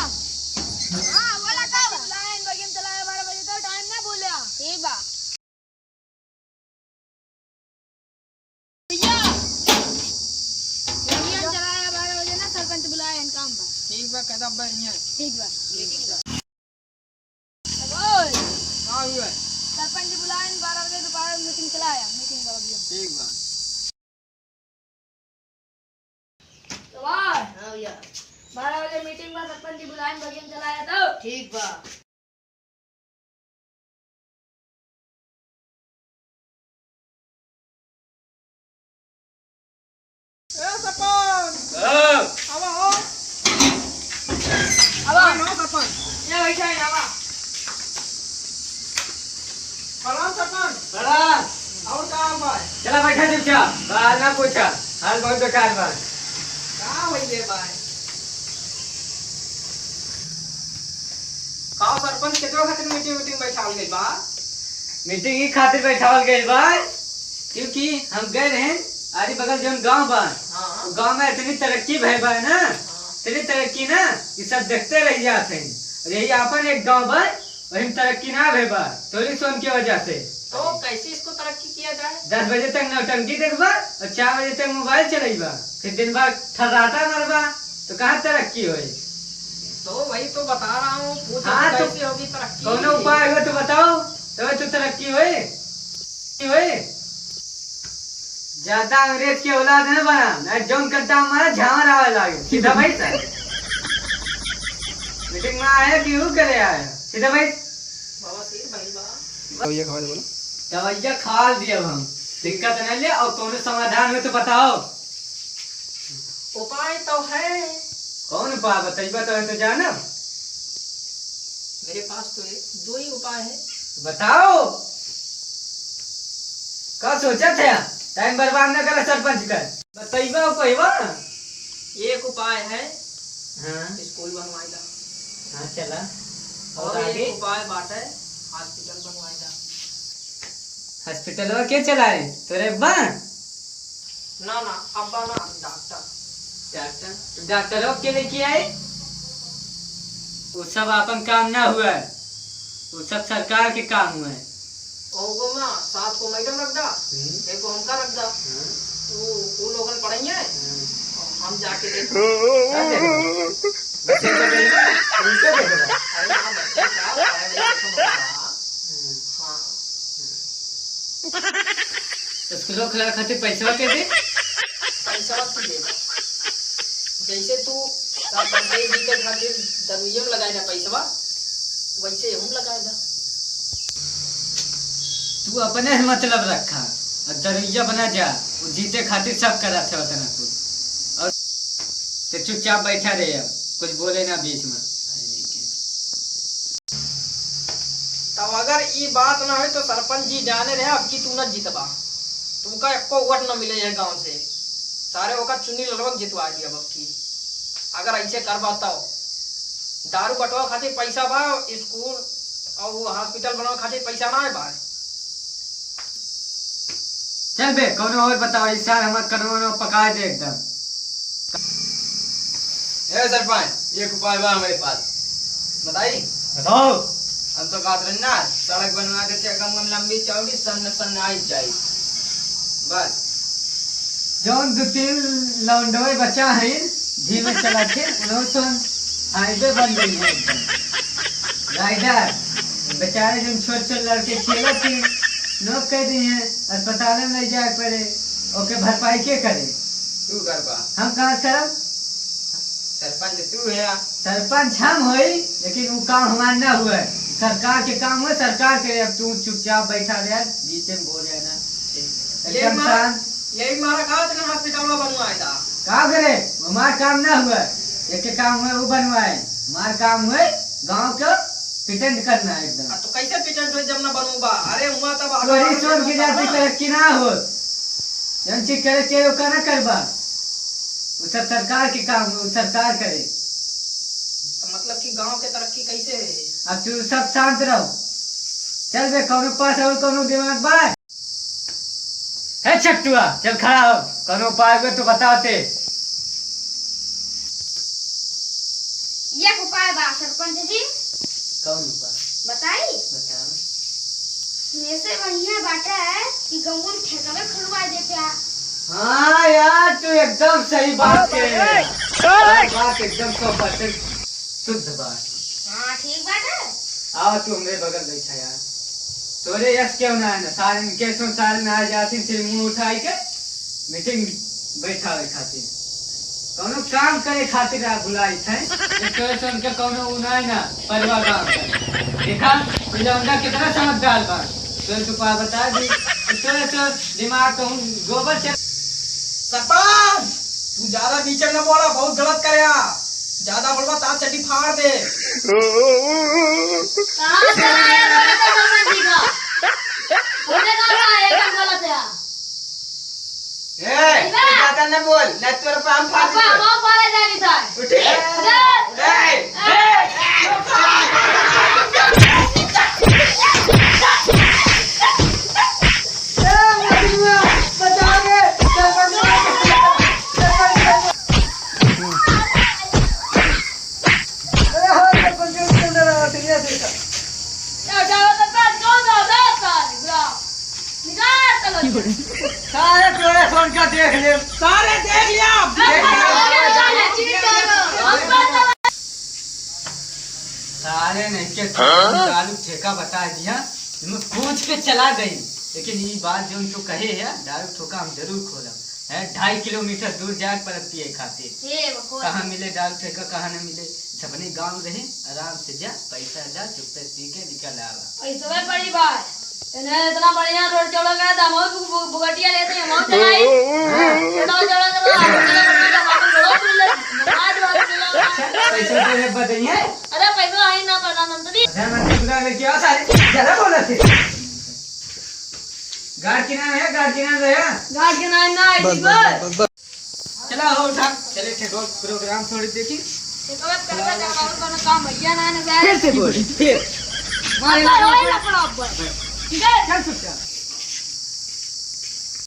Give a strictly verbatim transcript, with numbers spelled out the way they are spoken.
हाँ, बोला का बा? बुलाए, इन बगियन चलाए बारह बजे तक, टाइम ना भूलिया। ठीक बा। भैया, बगियन चलाए बारह बजे ना, सरपंच बुलाए हैं, काम बा। ठीक बा, कहता बढ़िया। ठीक बा। ठीक बा। ओए। का हुआ? सरपंच जी बुलाए हैं, बारह बजे दोपहर में मीटिंग चलाया, मीटिंग बा अभी। ठीक बा। तो बा। हाँ भैया। बारह बजे मीटिंग बा, सरपंच जी बुलाए हैं, बगियन चलाया तो। ठीक बा। ए सरपंच। हाँ। आवा हो। आवा। आवा ना सरपंच। ये बैठा है, आवा। प्रणाम सरपंच। प्रणाम। और का हाल बा? चला बैठा चुपचाप, बाहर ना पूछा, हाल बहुत बेकार बा। का होइले बा? का सरपंच, केकरा खातिर मीटिंग वीटिंग बैठावल गइल बा? मीटिंग ई खातिर बैठावल गइल बा, क्योंकि हम गए रहे आरी बगल जौन गांव बा, हाँ। वो गांव में इतनी तरक्की भय बा ना, हाँ। इतनी तरक्की ना, ये सब देखते रह जात हैं। और यही आपन एक गांव बा, वही में तरक्की ना भय बा, तोरी सोन की वजह से। तो कैसे इसको तरक्की किया जाए? दस बजे तक नौटंकी देखबा और चार बजे तक मोबाइल चलइबा, फिर दिन भर थर्राटा मारबा, तो कहाँ तरक्की होई? तो वही तो बता रहा हूँ, पूछ हाँ, तो कैसे होगी तरक्की? कौनो उपाय हो तो बताओ, तबे तो तरक्की होई, होई। ज्यादा अंग्रेज के औलाद न बना, ना जौन करता हमारा झावर आवे लागे। सीधा भाई सर। मीटिंग में आया कि ऊ करे आया? सीधा भाई। बाबा शेर भाई बा। दवाइया खवा दे बोलो। दवाइया खा दिया हम। दिक्कत नहीं ले और कौनो समाधान हो तो बताओ। उपाय तो है। कौन उपाय बताइबा तो, तो जाना। मेरे पास तो एक दो ही उपाय है। बताओ। का सोचत है? टाइम बर्बाद न करा सरपंच का। बताइबा उपायवा? एक उपाय है, हाँ। स्कूल बनवाई दा। हाँ, चला। और और एक आगे? उपाय बाटे, हॉस्पिटल बनवाई दा। हॉस्पिटलवा के चलाए? तोरे अब्बा? ना, ना, अब्बा ना, डॉक्टर। डॉक्टर? डॉक्टरवा के लेके आए? वो सब आपन काम ना हुआ है, वो सब सरकार के काम हुआ है। ओगो में सात को मैडम रख दा, हम्म। एक को हमका रख दा। हाँ। वो, वो लोगन पढ़ाइए, हाँ। हम जाके देख। का देखबा? बच्चे को देखबा? उनके देखबा? अरे हाँ, बच्चे का पढ़ाई लिखाई सब होगा। हम्म। हाँ। स्कूल खोला खातिर पैसवा के दे? पैसवा तू दे। जैसे तू सरपंच जीते खातिर दरुइया में लगाए ना पैसवा, वैसे हम लगाए दा। तू अपने से मतलब रखा, और दरुइया बना जा, वो जीते खातिर सब करत है उतना कुछ। और ते चुपचाप बैठा रहे, अब कुछ बोले ना बीच में। तब अगर ई बात ना होई तो सरपंच जी जाने रहे, अब की तू न जीतबा, तुमका एको वोट न मिले है गांव से, सारे ओका चुन्नी लड़वा के जितवा दिया अब की। अगर ऐसे करबा तो दारू बटवा खातिर पैसा बा, स्कूल और वो हॉस्पिटल बनवा खातिर पैसा ना है बा। चल बे, कौनो और बताओ, इस साल हमार कनवा वनवा पकाए दे एकदम। ए सरपंच, एक उपाय बा हमरे पास। बताई? बताओ। हम तो कहत रहे ना, सड़क बनवा देते, कम कम लंबी चौड़ी, सन्न सन्न आई जाई। बस। जौन दो तीन लौंडवे बचा है, धीमे चला के, उन्हों सुन, हाईवे बन गई है एकदम। राइडर, बेचारे जौन छोट छोट लड़के खेलत थे, नोक कर दी हैं, अस्पताल में ले जाए पड़े, ओके भरपाई के करे? तू करबा। हम कहाँ से करब? सरपंच तू है। सरपंच हम होई, लेकिन वो काम हमार ना हुए। सरकार के काम हुए, सरकार करे। अब तू चुपचाप बैठा रहे, बीच में बोले ना। ठीक। एकदम यही मारा, शांत। यही मारा कहा था ना, हॉस्पिटल में बनवाए था। का करे? हमार काम ना हुए, एक के काम हुए वो बनवाए। हमार काम हुए गांव के pretend करना है एकदम। आ, तो कैसे pretend हो जब ना बनूबा? अरे, हुआ तब आगे तोरी आगे सोन की बनूबा जाति ना। तरक्की ना हो। जौन चीज करे चाहिए, ओका ना करबा। वो सब सरकार के काम, वो सरकार करे। तो मतलब कि गांव के तरक्की कैसे है? अब तू सब शांत रहो। चल बे, कौनो पास और कौनो दिमाग बा? ए छट्टुआ, चल खड़ा हो, कौनो उपाय हो तो बताओ ते। एक उपाय बा सरपंच जी। कौन उपाय? बताई? बताओ। ऐसे बढ़िया बाटे कि गौवन ठेकवे खुलवा देते आ। हाँ यार, तू एकदम सही बात कहे। बात एकदम सौ परसेंट शुद्ध बात। हाँ, ठीक बात है। आवा तू हमरे बगल बैठा यार। तोरे यस क्यों ना है ना? सारे इनके सुन, सारे ना आ जाती, सिर मुंह उठाई के मीटिंग बैठावे खातिर। कौनो काम करे खातिर आप बुलाई थे। तोरे सुन के कौनो उ ना है ना, परिवार काम करे। देखा, ये लौंडा कितना समझदार बा। तोरे तो पा बता दी, तोरे तो दिमाग कहूँ गोबर से। सरपंच, तू ज्यादा बीच में न बोला, बहुत गलत करे आ। ज्यादा बोलबा, तार चड्डी फाड़ दे। कहाँ से आया रे, तो समझ नहीं का। बोले ना, ना, ये क्या गलत है? ए, इधर। ज्यादा न बोल, नहीं तोर पे हम फाड़ पापा, देते। हम और मारे जानी था। उठी। इधर। ए, ए, ए। सारे तोरे फोन का देख ले। सारे देख लिया। सारे नहीं के दारू ठेका बता दिया, मैं कूद के चला गई। लेकिन ये बात जो उनको कहे है, दारू ठोका हम जरूर खोलब। है, ढाई किलोमीटर दूर जाए पड़त पिए खातिर। हे भगवान। कहाँ मिले दारू ठेका, कहाँ न मिले। अपने गाँव रहे, आराम से जा, पैसा जा, चुप्पे पी के निकल आवा। पैसवे पड़ी भाई। इन्हें इतना बढ़िया रोड चौड़ा करा था, हम और बु-, बु-, बुगटिया लेते हैं, हम और चलाई। हाँ। इतना चौड़ा करा, हम और चला, हम और चला, हम और चला, हम और चला। अच्छा, पैसा तो है, बताइए। अरे, पैसा है ना, प्रधानमंत्री। प्रधानमंत्री बुला लेके आओ सारे, ज्यादा बोला थे। गार्ड के नाम है, गार्ड के नाम रहे। गार्ड के नाम ना है, बस, ठीक बस, बा? बस, बस, बस। चला हो उठा, चले ठेको प्रोग्राम थोड़ी देखी। ठेको करबे, करबे, कौन, कौन काम भैया ना, ना जाए। फिर से बोल, फिर। मारे अब ना, वही ना। लफड़ा अब। ठीक है? चल चुपचाप।